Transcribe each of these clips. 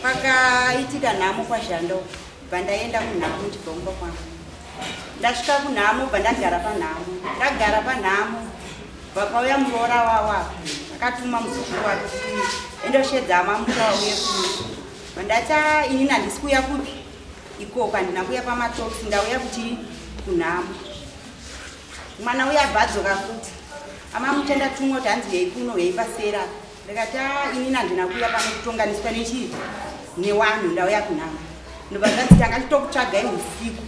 Pakaitika nhamo kwaZhando, bva ndaenda kunhamo ndichibva kumba kwangu. Ndasvika kunhamo bva ndagara panhamo. Ndagara panhamo bva pauya muroora wavo apa akatuma muzukuru wake kuti endoshedza amamuka vauye kuno. Bva ndati ah, inini handisi kuuya kupi ikoko, handina kuuya pamatoksi, ndauya kuchi kunhamo. Mwana uya abva adzoka futi. Amamucha ndatumwa kuti hanzi uyai kuno, uyai pasera. Ndikati ah, inini handina kuuya pano kutonganiswa nechii newanhu, ndauya kunhamo. Ndobva zvanzi tanga titokutsvagai usiku.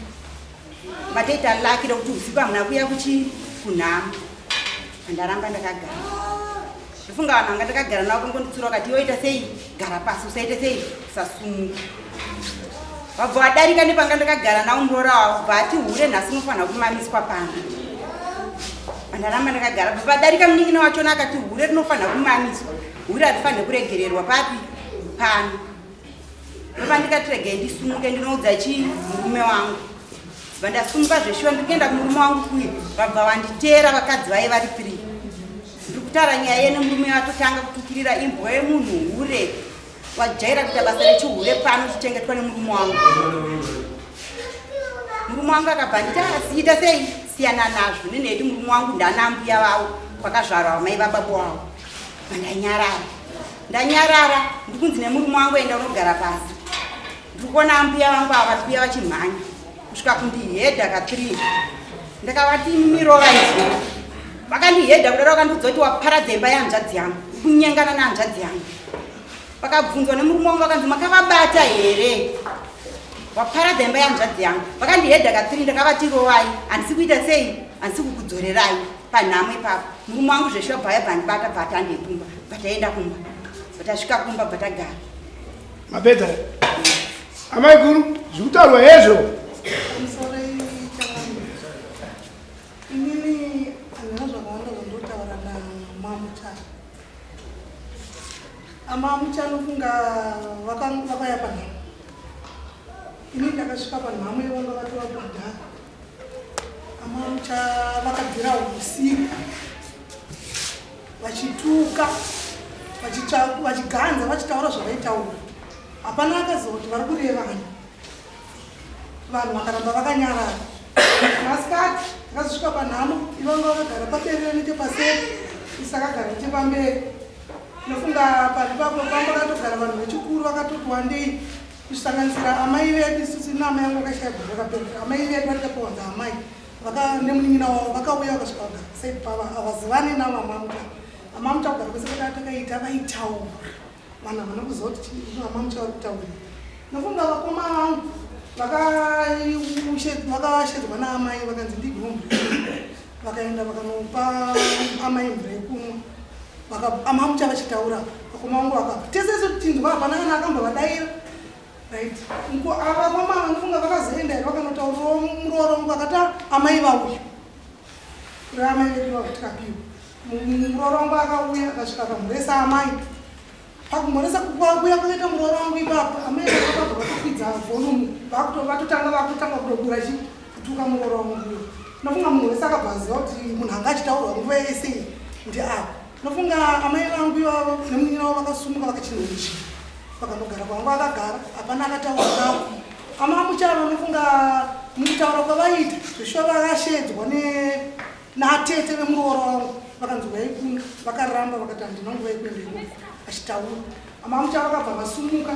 Matoita laki rekuti usiku hamuna kuuya kuchii kunhamo. Ndaramba ndakagara. Ndofunga vanhu vanga ndakagara navo kangonditsura vakati iwe ita sei gara pasi usaite sei usasumuka. Vabva vadarika nepanga ndakagara navo muroora wavo bva ati hure nhasi unofanira kumamiswa pano. Ndaramba ndakagara bva vadarika munin'ina wachona akati hure rinofanira kumamiswa hure harifanire kuregererwa papi pano. Ndopandikati regai ndisumuke ndinoudza chii murume wangu. Bva ndasumuka zveshuwa ndikuenda kumurume wangu kuye vabva vanditeera vakadzi vaye vari three. Ndiri kutaura nyaya ye nemurume atotanga kutukirira imbwa yemunhu hure wajaira kuita basa rechihure pano uchichengetwa nemurume wangu. Murume wangu akabva nditi asiita ah, sei siyana nazvo neneti murume wangu ndana mbuya vavo kwakazvarwa mai vababa wavo. Ndanyarara ndanyarara ndikunzi nemurume wangu enda unogara pasi. Ndiri kuona ambuya vangu ava vari kuuya vachimhanya kusvika kundihedha ka3 ndakavati mirova izvi vakandihedha kudaro vakandiudza kuti waparadza imba yehanzvadzi yangu kunyengana nehanzvadzi yangu vakabvunzwa nemurume wangu vakanzi makavabata here waparadza imba yehanzvadzi yangu vakandihedha ka3 ndakavati rovai handisi kuita sei handisi kukudzorerai panhamo ipapo murume wangu zveshuwa bvaya bvandibata bva tandei kumba bva taenda kumba bva tasvika kumba bva tagara Mapedza. Amai guru, zvikutaurwa hezvo. Inini handina zvakawanda zvandotaura namamucha. Amamucha nofunga vakauya panhamo. Inini ndakasvika panhamo ivanga vatova kudhara. Amamucha vakabvira usiku. Vachituka, vachiganza, vachitaura zvavaitaura. Hapana akaziva kuti vari kurevani. Vanhu vakaramba vakanyarara. Masikati takazosvika panhamo, ivanga vakagara paberere nechepaseri, isu takagara nechepamberi. Ndofunga pari papo pamba pakatogara vanhu vechikuru vakatoti wandei kusanganisira amai vedu isusu naamai vangu vakashaya gore rakapera. Amai vedu vatakapiwa amai. Vaka nemunin'ina wavo vakauya vakasvika vagara side pava havazivane navo amamucha amamucha kugara kwese kwataa takaita vaitaura vanhu havana kuziva kuti amamucha vari kutaurei nofunga vakoma vangu vakashedzwa naamai vakanzi ndigwe mvura vakaenda vakanopa amai mvura yekunwa amamucha vachitaura vakoma vangu vakabva tese isu tinzwa hapana kana akambovadaira Right. Nko ava mama vanofunga vakazoenda here vakanotaurirawo muroora wangu vakati ah, amai vauya. Kureva amai vedu vava tikapiwa. Muroora wangu akauya akasvika akamhoresa amai. Pakumhoresa kuuya kwakaita muroora wangu ipapo amai vakabva vatokwidza volume vatotanga vakutanga kudobura chi kutuka muroora wangu uyo. Nofunga munhu wese akabva aziva kuti munhu anga achitaurwa nguva yese iyi ndiava. Nofunga amai vangu ivavo nemunin'ina wavo vakasumuka vakachinja Vakanogara kwavanga vakagara hapana akataura navo. Ama muchava vanofunga mukutaura kwavaiita zveshuwa vakashedzwa natete vemuroora wangu vakanzi uyai kuno vakaramba vakati handina nguva yekuenda ikoko achitaura. Ama muchava vakabva vasumuka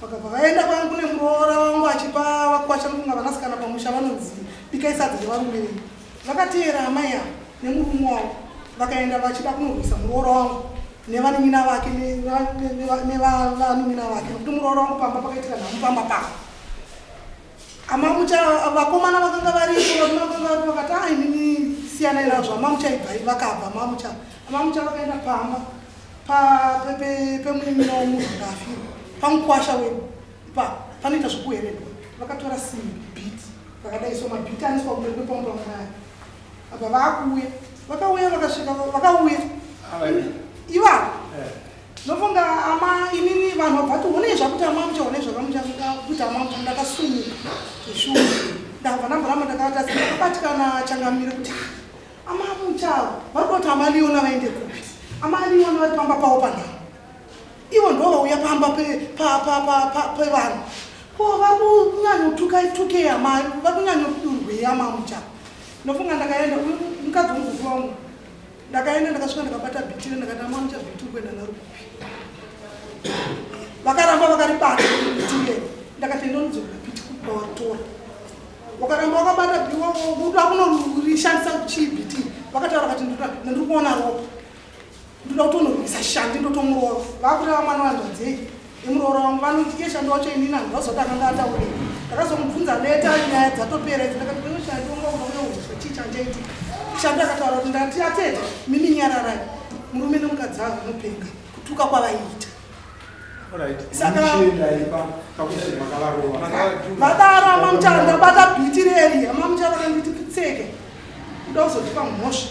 vakabva vaenda kwangu kune muroora wangu achipa vakwasha nofunga vanasikana pamusha vanonzi bikai sadza revarume venyu. Vakateera amai ava nemurume wavo vakaenda vachida kunorwisa muroora wangu nevanin'ina vake nevanin'ina vake nokuti muroora wangu pamba pakaitika nhamo pamba pavo amamucha vakomana vakanga varipo varume vakanga varipo vakati a ah, inini siyanai nazvo amamucha ibvai vakabva amamucha amamucha vakaenda pamba pemunin'ina womunhu anga afirwa pamukwasha wedu ipapo panoita zvekuheredwa vakatora simbi bhiti vakadai so mabhiti anoiswa kumberi kwepomba mwana apa vakuuya vakauya vakasvika vakauya ivavo eh. nofunga ama inini vanhu vabva ti honei zvakuti ama mucha honei zvakamuchakuti ama mucha ndakasumuka zveshuwa ndabva ndamboramba ndakavata se ndakabatikana changamire kuti ama mucha vari kuda kuti ama liona vaende kupi ama liona vari pamba pavo panhamo. Ivo ndo vauya pamba pevanhu. Ko vari kunyanyotuka tukei amai, vari kunyanyodurwei amamucha. Ndofunga ndakaenda uyu mukadzi womuzukuru wangu. Ndakaenda ndakasvika ndakabata bhitire ndakati amamucha bhiti uri kuenda naro kupi? Vakaramba vakaribata bhitire. Ndakati ndonidzorera bhiti kupi waritora. Wakaramba wakabata bhiti uda kunorishandisa chii bhiti? Vakataura vakati ndiri kuona ropa. Ndoda kutonorwisa shandi ndotomurova. Vakureva mwana wanzvadzei yemuroora wangu vanoti iye shandi wacho inini handazoti akanga ataurei. Ndakazomubvunza leta nyaya dzatopera idzi ndakati wewe shandi wanga unourwiswa chii chanchaitika. Shandi akataura kuti ndati atete mimi nyararai murume nemukadzi avo vanopenga kutuka kwavaiita. Vadaro amamucha ndabata bhiti reri amamucha vakanditi pfutseke kuda kuzotipa mhosva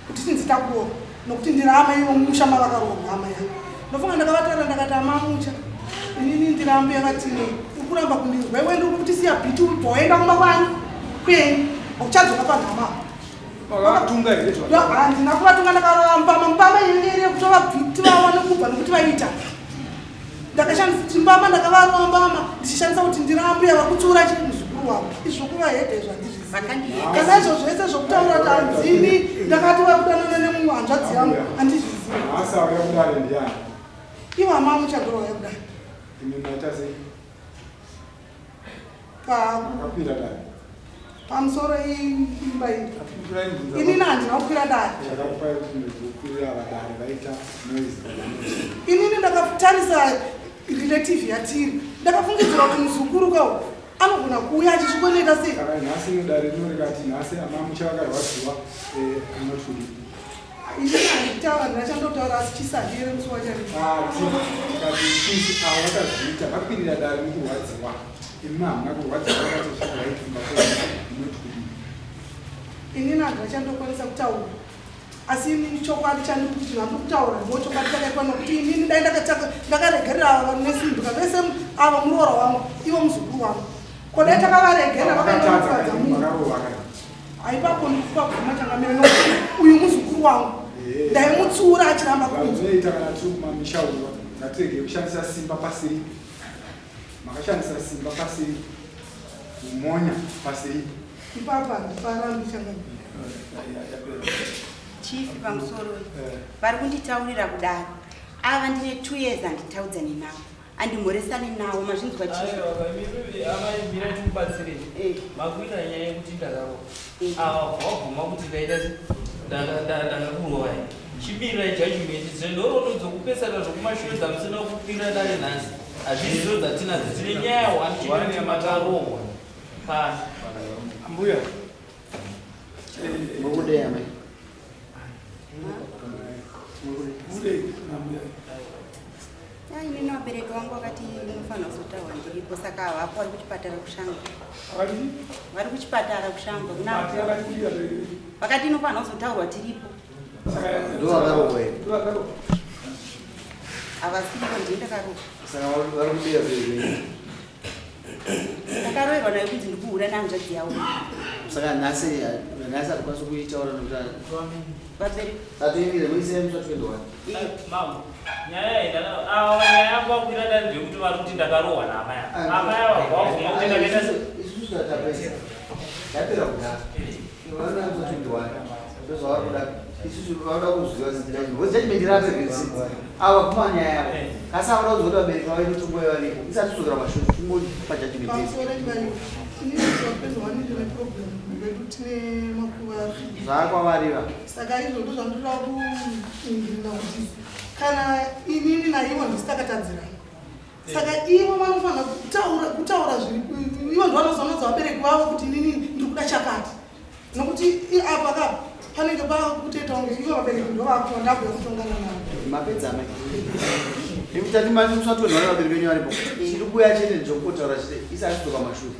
kuti tinzi takurova nokuti ndiri ama ivo mumusha mavakaroorwa ama yangu ndofunga ndakavataura ndakati amamucha inini ndiri ambuya vatine uri kuramba kundinzwa iwe ndiri kuti siya bhiti ubva waenda kumba kwani kwenyu uchadzoka panhama handina kuvatunga ndakarova mbama mbama inenge iri yekuti vabviti vawane kubva nokuti vaiita ndakashandisa chimbama ndakavarova mbama ndichishandisa kuti ndiri ambuya vakutsiura chiri muzukuru wavo izvi zvokuvahedha izvo handizvizivi kana izvo zvese zvokutaura kuti hanzini ndakati vakudanana nemumwe hanzvadzi yangu handizvizivi ivo hama muchadoro vauya kudare pamusoro imba iyi inini handina kukwira dare inini ndakatarisa relative yatiri ndakafungidzira kuti muzukuru kawo anogona kuuya achisvikonoita sei nhasi dare rino rikati nhasi amamusha vakarwadziwa eh, anotudii Inini handitaura handina chandotaura asi chisahire musi wachari. Ati tikati isusu avo vakazviita vakwirira dare nekurwadziwa imi hamuna kurwadziwa vakati zviri right kumba kwenyu not kudii. Inini handina chandokwanisa kutaura asi inini chokwadi chandiri kuti zvandiri kutaura ndo chokwadi chakaitwa nokuti inini dai ndakaregerera ava vanesimbika vese ava muroora wangu ivo muzukuru wangu ko dai takavaregerera vakaenda munhu Haipapo ndikupabvuma changamire nokuti uyu muzukuru wangu ndaimutsiura achiramba kunzwa. Kana tiri kumamisha uko ngatirege kushandisa simba pasiripo. Makashandisa simba pasiripo. Kumonya pasiripo. Ipapa handiparambi changamire. Chief pamusoro vari kunditaurira kudaro ava ndine 2 years handitaudzani navo andimhoresane nawo mazvinzwa chief amai mira tikubatsirei eh. makuita nyaya yekuti ndakarohwa eh. ava wabvuma kuti ndaita ndakakurovai chibirirai judgment dzenhoroondo dzokupesana zvokumashure dzamusina kukwira dare nhasi hazvizizo dzatinadzo tine nyaya one chete makarohwa pano ambuya Mukudei amai. Mukudei ambuya. Inini vabereki vangu vakati unofanira kuzotaura ndiripo saka havapo vari kuchipatara kushangwa. Vari kuchipatara kushangwa. Vakati inofanira kuzotaurwa tiripo. Ndovakarohwa here? Havasiripo ndini ndakarohwa. Saka vari kudeya zvezvenyu. Ndakaroerwa nayo kunzi ndikuhura nehanzvadzi yavo. Saka nhasi nhasi hatikwanisi kuitaura nekuti vabereki atoimire muise musa 21. Mambo, nyaya iyi ava nyaya yangu vakwira dare ndeyekuti vari kuti ndakarohwa naamai ava. Amai ava vabvuma kuti ndakaita isusu tatapedza. Tapera kudhara. Vana musa 21. Ndozvavari kuda. Isusu vanoda kuziva judgment. Because judgment irapedza. Ava kuma nyaya yavo. Eh. Asi avada kuziva kuti vabereki vavo mitongo yavaripo. Isati kudzokera mashure tingopa judgment yese. Pamusoro chivayo. Inini zvapedza wani ndine problem vedu tine makuva Zvaakwavariva. Saka izvo ndozvandinoda kuingirira kuti kana inini naivo ndisi takatadzirana. Saka ivo vanofanira kutaura kutaura zviri ivo ndovanozonoudza vabereki vavo kuti inini ndiri kuda chakati. Nokuti apa ka panenge pakutoita kunge ivo vabereki ndovakuwa ndakuya kutongana navo. Mapedza amai. Nekuti tati mati musatonhwa nevabereki venyu varipo. Chiri kuuya chete ndchokukotaura chete isati kudzoka mashure.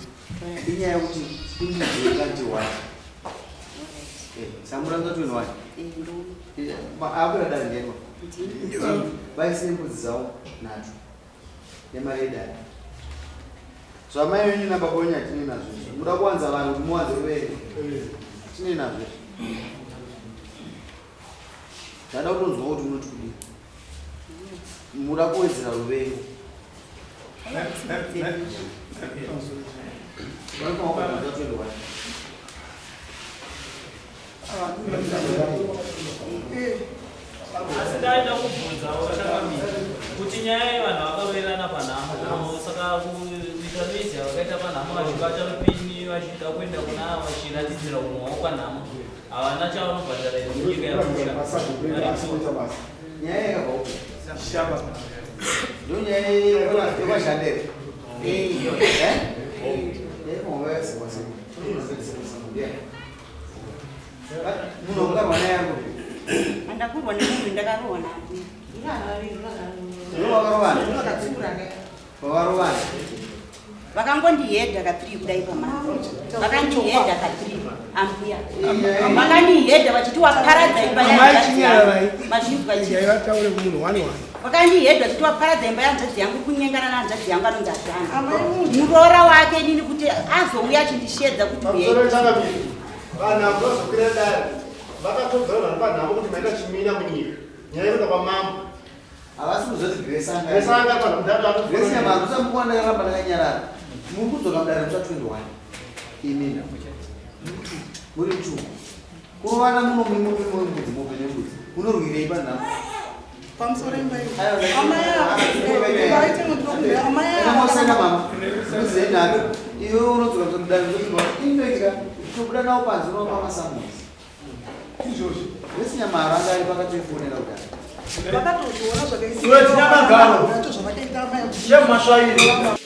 Inyaya yekuti imbudzi yekanti one. Eh, samura musatwenwa one. Eh, Akuda dare ndiyani? Vaise mbudzi dzavo nhatu. Nemari yedare. Zvamai venyu nababa wenyu hatinei nazvo izvi. Muda kuwanza vanhu kuti muwanze ruvengo. Hatinei nazvo izvi. Ndada kutonzwa kuti unoti kudii. Muda kuwedzera ruvengo. Asi ndaida kubvunzawo changamire kuti nyaya yevanhu vakaroverana panhamo saka kuita noise yavakaita panhamo vachibata mupini vachida kuenda kuna vachiratidzira umwe wavo panhamo havana chavanobhadhara here munyika yamusha. Nyaya yakabva uko. Ndo nyaya yekwashandere. Eh? Munhu wakarwa naye ari kupi? Andakurwa nemunhu ndakarohwa nambuya. Ndiwo wakarovana? Wakarovana? Vakangondihedha ka3 kudai pamana. Vakandihedha ka3 ambuya. Vakandihedha vachiti waparadza imba Amai yehanzvadzi chinyararai. yangu. Mazvinzwa chii? Regai vataure kumunhu one one. Vakandihedha vachiti waparadza imba yehanzvadzi yangu kunyengana nehanzvadzi yangu anonzi Adhana. Muroora wake inini kuti azouya achindishedza kuti Pamusoro uyai. changamire, vanhu ava vazokwira dare vakatobvira vanhu panhamo kuti maita chimina munyika nyaya yekuenda kwamambo. Havasi kuzoti Grace anga. Grace anga panhu mudaro anofanira- Grace Nyamhandu usamukuwa ndakaramba ndakanyarara. Muri kudzoka mudare musa 21. Imi. Muri two. Kurovana muno mbudzi mombe nembudzi. Munorwirei panhamo? Pamusoro imba iyi. Amai ava, vaite mundiro amai ava. Enda mama. Mbudzi yenhatu. Iwe unodzoka mudare musa 21. Inoitika tobuda nawo panze unopa masamuzi. Izvozvi. Grace Nyamhandu anga ari pakatoifonera kudare. Vakatozviona Iwe tina magaro. zvakaita zvavakaita amai. Shemasvairo.